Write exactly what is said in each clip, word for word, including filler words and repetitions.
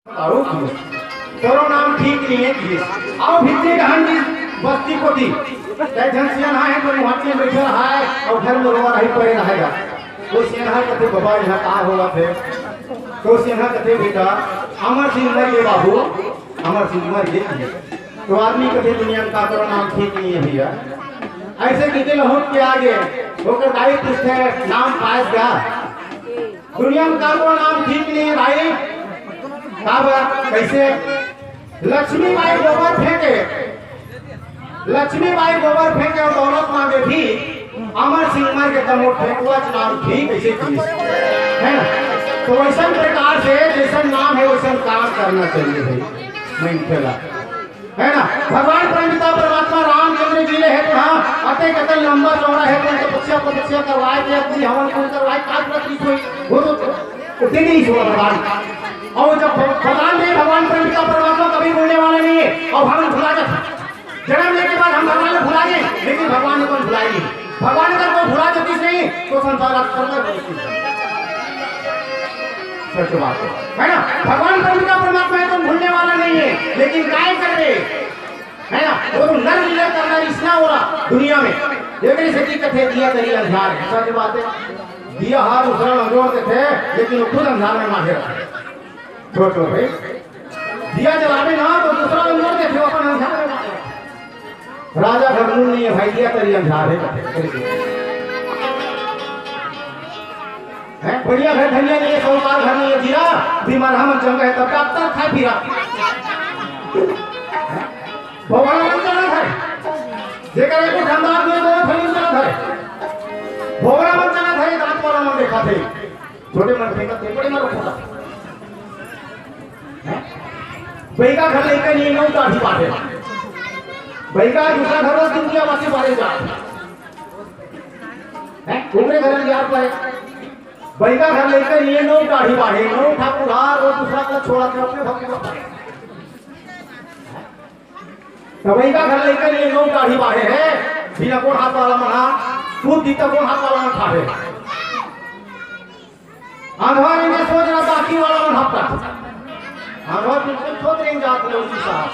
अउ किहिस, तोरो नाम ठीक नइ हे किहिस। अउ भीतरी डहन जिस बस्ती कोती, तैं झन सियनहा हे तो मुहाटी में बइठे रहा हे अउ घर में रोवा रही पड़े रहेगा। तो सियनहा कथे, "बबा, इहाँ का होवत हे?" तो सियनहा कथे, "बेटा, अमर सिंह मर गे बाबू, अमर सिंह मर गे।" तो आदमी कथे, "दुनिया में काकरो नाम ठीक नइ हे भइया।" अइसे कहिके लहुट के आगे, ओकर दाई पूछथे, "नाम पाएस गा?" दुनिया में काकरो नाम ठीक नइ हे भाई। काबर? कइसे? लक्ष्मी बाई गोबर फेंके, लक्ष्मी बाई गोबर फेंके अउ दौलत मांगे भी, अमर सिंह मर गे त मोर फेंकुआ च नाम ठीक, अइसे किहिस, हे ना? तो वइसन प्रकार से जइसन नाम हे वइसन काम करना चाहिए भाई, मनखे ला, हे ना? भगवान परमपिता परमात्मा रामचंद्र जी ले हे तो, हाँ, अतेक अतेक लंबा चौड़ा हे तो, तपस्या तपस्या करवाए के अपनी हवन कुंड करवाए, काज करत रहिस होही, वो तो उठे नहीं हुआ भगवान। अउ जब भगवान नहीं, भगवान परमपिता परमात्मा कभी भूलने वाला नहीं है। अउ हम भुला जाथे, जनम लेने के बाद हम भगवान ला भुला जाथे, लेकिन भगवान ला कोई भुलाय नहीं। भगवान ला अगर कोई भुला देतिस नहीं तो संसार आज खत्म हो जातिस। सच बात हे, हे ना? भगवान परमपिता परमात्मा हे तो भूलने वाला नहीं है, लेकिन काय करबे, हे ना? वो तो नर लीला करना, रिसना हो रहा दुनिया में। एकरे सेती कथे दिया तरी अंधियार हे। सच बात हे, दिया हर दूसरा ला अंजोर देथे, लेकिन वो खुद अंधियार में माढ़े रहिथे। सोचो भाई, दिया जलाबे ना तो दूसरा ला अंजोर देथे, वो अपन अंधियार में माढ़े रहिथे। राजा घर नून नइ हे भाई, दिया तरी अंधियार हे। हैं? बढ़िया घर धनिया नइ हे, साहूकार घर नइ हे, जीरा, बीमार हमन चंगा हे, तब डॉक्टर खाए पीरा। हैं? भगवान मन चला था, जेकर एको ठंडा आदमी दो फलीम चला था। भगवान मन चला था, दांत वाला मन देखा थे। छोटे मन फेंकत हे, बड़े मन रखो। हैं? बइगा घर लइका नइ हे, नौ दाढ़ी बाढ़े। बइगा दूसरा घर रोज दुनिया वासी बाढ़े जा। हैं? उमरे घर में यार पाए। बइगा घर लइका नइ हे, नौ दाढ़ी बाढ़े, नौ ठाकुर हार, वो दूसरा का छोड़ा के अपने भक्त को पाए। त बइगा घर लइका नइ हे, नौ दाढ़ी बाढ़े हे, बिना गोड़ हाथ वाला मन हा, कूद दी त गोड़ हाथ वाला मन ठाढ़े। अंधवा रहिगे सोच रहा, आँखी वाला मन हपटा। अंधवा बिल्कुल छोट रहिगे जात ले उसी साहब।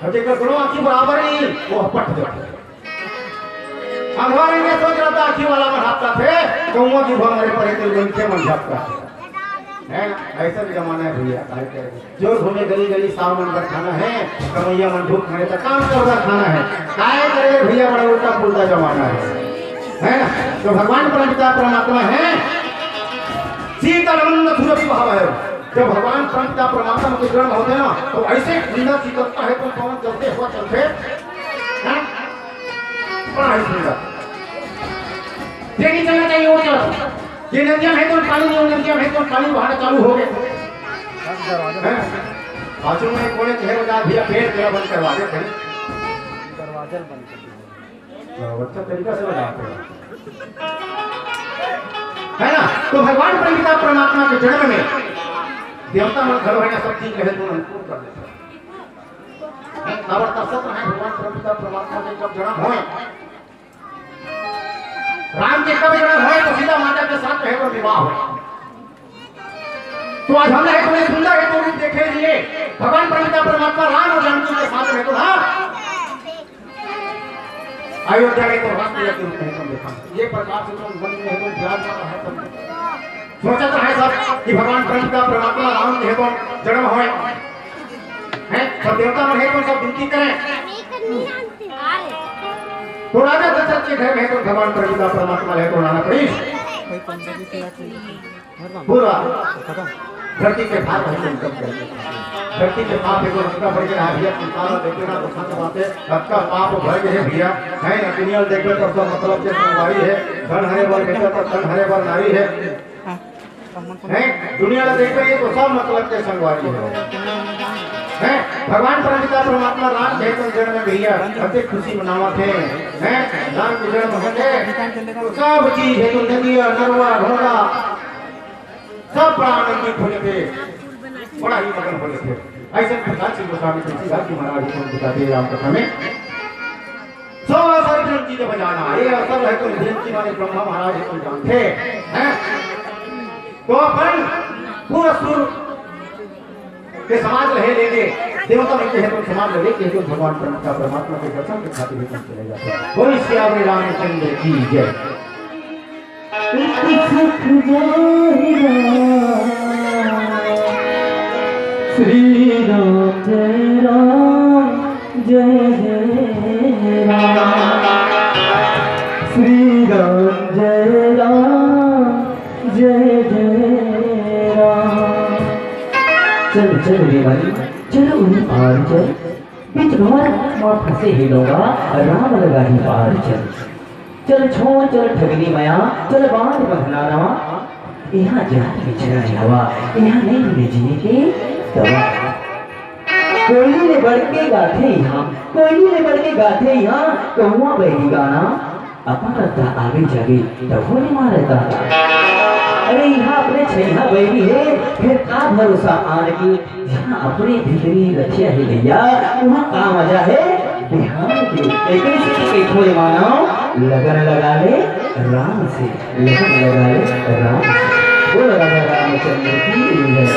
अउ जेकर दोनों आँखी बराबर नहीं, वो हपट जाथे। अंधवा रहिगे सोच रहा, आँखी वाला मन हपटा थे, कौआ की भंग रे परे ते उनके मन झपटा। है ना? अइसन जमाना हे भइया, काय करे? जो घूमे गली गली साव मन बर खाना हे, कमइया मन भूख मरे त काम कर बर खाना हे। काय करे भइया, बड़ा उल्टा पुल्टा जमाना हे, है ना? तो भगवान परमपिता परमात्मा हे, शीतल मंद सुरभि भाव हे। जब भगवान परमपिता परमात्मा के जन्म होथे ना, तो अइसे ठंडा शीतलता हे, तो पवन चलथे, हवा चलथे, हैं? बड़ा ही सुंदर। ये नहीं चलना चाहिए, वो चलो। ये नदिया में तो पानी नहीं, नदिया में तो पानी बहाना चालू हो गया। हैं? बाजू में कोने चेहरे बजा दिया, पेड़ तेरा बंद करवा दे, भाई। दरवाजा बंद कर दो। तो अच्छा तरीका से बजाते हैं। है ना? तो भगवान परमपिता परमात्मा के जन्म में देवता मन घलो है ना, सब चीज रहे तो अनुकूल कर देते हैं। काबर तरसत रहे भगवान परमपिता परमात्मा के जब जन्म होय, राम के कब जन्म होय तो सीता माता के साथ रहे तो विवाह होय। तो आज हम रहे तो सुंदर हे तो रूप देखे लिए भगवान परमपिता परमात्मा राम अउ जानकी के साथ रहे तो ना अयोध्या में तो राष्ट्रीय के रूप में तुम देखा। ये प्रकार से तुम मन में है तो विराजमान रहे तुम। सोचत रहे सब कि भगवान परमपिता परमात्मा राम के तो जन्म होय। हैं? सब देवता मन हे तो सब विनती करें। तो राजा दशरथ के घर में तो भगवान परमपिता परमात्मा है तो नाना पड़ीस। पूरा धरती के पाप है तो उनका भर गया। धरती के पाप है तो उनका भर गया। हरिया की पाप देखे ना तो खत्म बात है। सबका पाप भर गए भैया। है ना, दुनिया में देखे तो सब मतलब के संगवारी है। धन हरे बर बेटा तो धन हरे बर नारी है। हैं? दुनिया में देखे तो सब मतलब के संगवारी है। हैं? भगवान परमपिता परमात्मा राम के तो जन्म भैया, अति खुशी मनावत हे। हैं? राम के जन्म होथे तो सब चीज है तो नदिया, नरवा, ढोंगा, सब बड़ा आनंदित हो जाते, बड़ा ही मगन हो जाते। अइसन प्रकार से गोस्वामी तुलसीदास जी महाराज को बताते राम कथा में। सौ अवसर विनती जब जाना, ये अवसर है तो विनती माने ब्रह्मा महाराज को जानते हैं। तो अपन पूरा सुर के समाज ल हे लेके, देवता मन के हे तो समाज ल लेके हे तो भगवान परम-, का परमात्मा के दर्शन के खातिर हे तो चले जाते हैं। बोल श्री रामचंद्र की जय। श्री राम जय राम जय जय राम। श्री राम जय राम जय जय राम। चल, चल रे भाई, चल उही पार चल। बीच भंवर म फंसे हे लौंडा, राम लगा ही पार चल। चल छोड़, चल ठगनी मया, चल बांध बंधना नवा। इहाँ जात बिछड़ा हे हवा, इहाँ नइ मिले जीए के दवा। कोयली ले बढ़ के गाथे इहाँ, कोयली ले बढ़ के गाथे इहाँ, कहुँवा बैरी गाना। अपन रद्दा आगे जागे, तभो ले मारे ताना। अरे इहाँ अपने छइहाँ बैरी हे, फेर का भरोसा आन के। जहाँ अपने भीतरी रथिया हे भैया, वहाँ का मजा हे बिहान के। एकरे से कहिथों रे मानव, लगन लगा ले राम से, लगन लगा ले राम से। बोल राजा रामचंद्र की जय।